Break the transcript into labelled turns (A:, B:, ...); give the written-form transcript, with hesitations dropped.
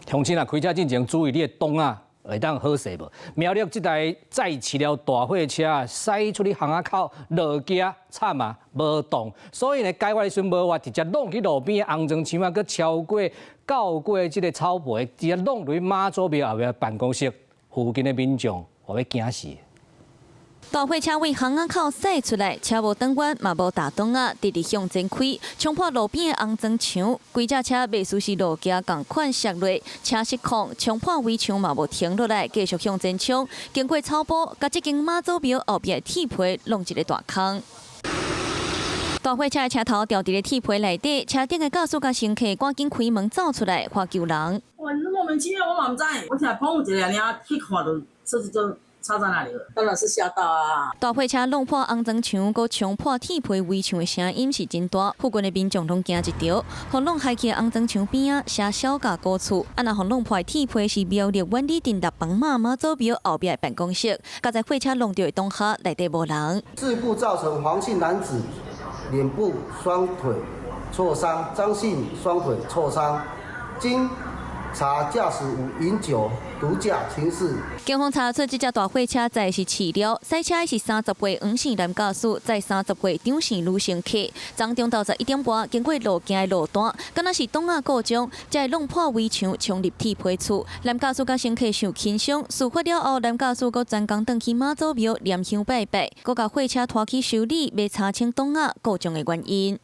A: 鄉親啊，開車進前注意你的擋仔會當好勢無？苗栗這台載飼料大貨車駛出去巷仔口落機慘啊，無擋，所以呢，解決的時陣無法直接挵去路邊的紅磚牆啊，閣超過繞過這个草皮，直接挵入去媽祖廟後壁辦公室附近的民眾，予驚死。
B: 大貨車對巷仔口駛出來，車無轉彎嘛無踏擋仔，直直向前開，衝破路邊的紅磚牆，規隻車袂輸是路肩仝款摔落，車失控，衝破圍牆嘛無停落來，繼續向前衝，經過草埔，共這間媽祖廟後壁的鐵皮弄一个大空。大貨車的車頭掉佇咧鐵皮內底，車頂的駕駛佮乘客趕緊開門走出來，呼救人。
C: 哇，莫名其妙，我嘛毋知，我聽砰一下，爾去看著車子就插在那裡了，當然是嚇到啊！
B: 大貨車弄破紅磚牆，閣衝破鐵皮圍牆的聲音是真大，附近的民眾攏驚一趒。予弄開去的紅磚牆邊仔寫小價古厝，啊若予弄破的鐵皮是苗栗苑裡鎮六房媽媽祖廟後壁的辦公室，佮在貨車弄著的當下內底無人。
D: 事故造成黃姓男子臉部、雙腿挫傷，張姓雙腿挫傷，經查駕駛無飲酒、毒駕情事。
B: 警方查出這隻大貨車載是飼料，駛車的是30歲黃姓男駕駛，載30歲張姓女乘客。昨中晝11點半，經過路徑的路段，敢若是擋仔故障，才會弄破圍牆，衝入鐵皮厝。男駕駛佮乘客受輕傷，事發了後，男駕駛閣專工轉去媽祖廟念香拜拜，閣共貨車拖去修理，欲查清擋仔故障的原因。